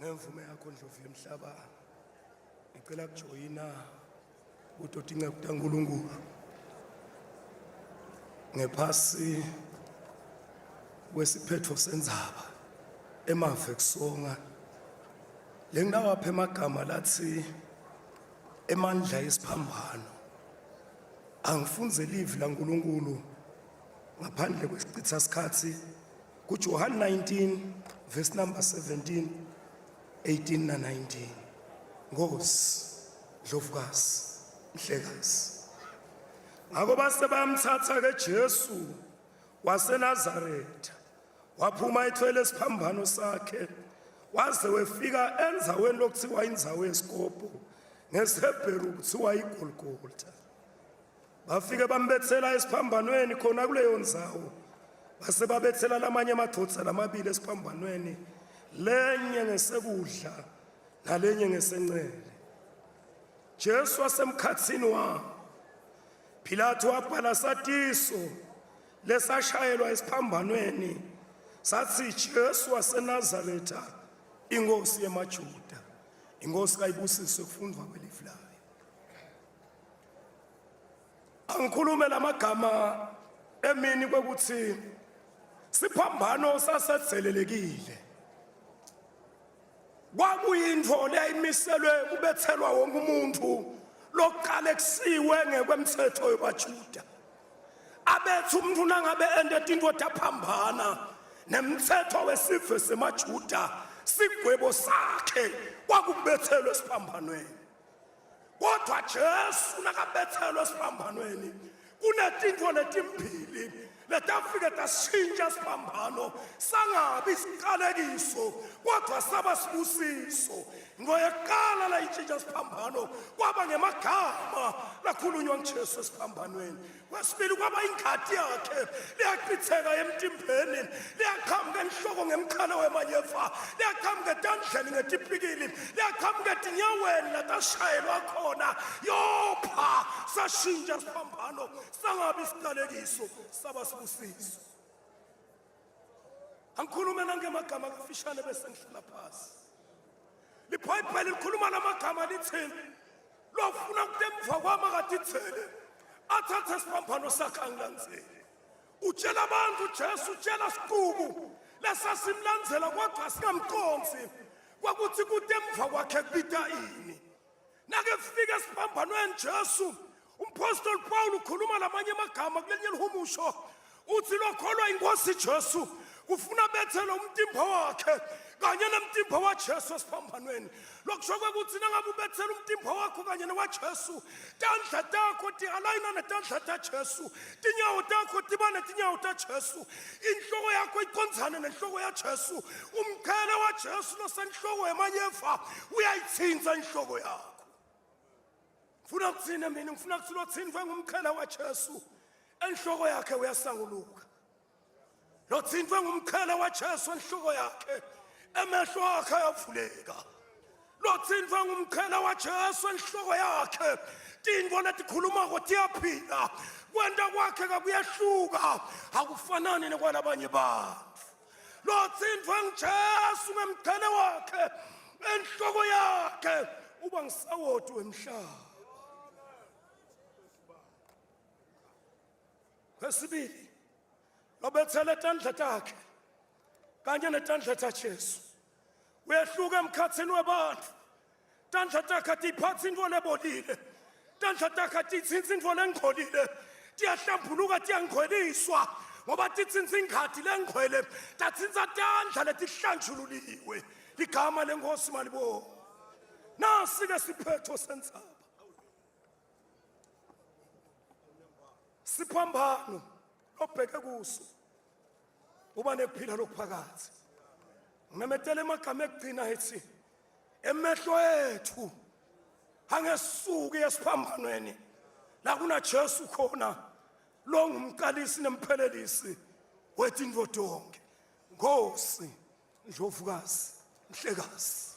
Ngemvume yakho Ndlovu yemhlaba ngicela kujoyina kuto tinceku taNkulunkulu ngephasi kwesiphetfo sendzaba emave kusonga lengawapha emagama lathi emandla esiphambano angifunze livi laNkulunkulu ngaphandle kwesichitha sikhathi kuJohn 19 verse number 17 18 na 19 Nkosi Ndlovukazi Mhlekazi ngakho base bayamthatha ke Jesu waseNazaretha waphuma ethwele isiphambano sakhe waze wefika endaweni lokuthiwa indzawo yesikobho ngesiHebheru kuthiwa iGolgotha bafike bambethela esiphambanweni khona kuleyo ndzawo base babethela lamanye amadvodza lamabili esiphambanweni lenye ngesekudla nalenye ngesencele Jesu wasemkhatsini wabo Pilato wabhala satiso lesashayelwa esiphambanweni sathi Jesu waseNazaretha inkosi yemaJuda inkosi kayibusiswe kufundwa kwelivi layo Angikhulume lamagama emini kwekuthi siphambano sasedzelelekile. Kwakuyintfo leyayimiselwe kubethelwa wonke umuntu lokuqale kusiwe ngekwemthetho yebaJuda. Abethi umuntu nangabe ente tintfo taphambana nemthetho wesive semaJuda sigwebo sakhe kwakubethelwe esiphambanweni. kodwa Jesu nakabethelwe esiphambanweni kunetintfo letimbili letafike tashintsha siphambano sangabi isiqalekiso kodwa saba sibusiso ngoyekuqala layitshintsha siphambano kwaba ngemagama lakhulunywa nguJesu esiphambanweni Kwesibili kwaba ingadi yakhe liyachitheka emtimbeni liyaqhamuka enhloko ngemkhala wemanyeva liyaqhamuka etandleni ngetipikili liyaqhamuka etinyaweni latashayelwa khona yopha sashintsha siphambano sangabi isiqalekiso saba sibusiso angikhulume nangemagama kafishane bese ngihlala phasi libhayibheli likhuluma lamagama lithi lofuna kutemva kwami akatithele athathe isiphambano sakhe angilandzele utshela abantu ujesu utshela siqubu lesasimlandzela kodwa singamqondzi kwakuthi kutemva kwakhe kubita ini nakefika esiphambanweni Jesu umphostoli Paul ukhuluma lamanye amagama kulenye lihumusho uthi lokholwa inkosi Jesu kufuna bethele umtimba wakhe kanye nemtimba waJesu esiphambanweni lokusho kwekuthi nangabe ubethela umtimba wakho kanye newaJesu tandla takho ti-alayina netandla taJesu tinyawo takho tiba netinyawo taJesu inhloko yakho icondzane nenhloko yaJesu umqhele waJesu losenhloko yemanyeva uyayitsintsa inhloko yakho ngifuna kuthina mina ngifuna kuthi lothintwe ngumqhele waJesu enhloko yakhe uyasanguluka lothintwe ngumqhele waJesu enhloko yakhe emehlo akhe ayavuleka lothintwe ngumqhele waJesu enhloko yakhe tintfo letikhulumako tiyaphila kwenta kwakhe kakuyehluka akufanani nekwalabanye bantfu lothintwe nguJesu ngemqhele wakhe enhloko yakhe uba ngisawoti wemhlaba Kwesibili, lobethele tandla takhe kanye netandla taJesu. Uyehluka emkhatsini webantfu. Tandla takhe atiphatsi intfo lebolile. Tandla takhe atitsintsi intfo lengcolile. Tiyahlambuluka tiyangcweliswa ngoba titsintsa ingati lengcwele tatsintsa tandla letihlanjululiwe. Ligama lenkosi malibonga. Nasi ke siphetho sendzaba. Siphambano obheke kuso uba nekuphila lokuphakathi. Ngimemetela emagama ekugcina ethi emehlo ethu angesuki esiphambanweni la kunaJesu khona lo ngumqalisi nemphelelisi wetintfo tonke. Nkosi, Ndlovukazi, Mhlekazi.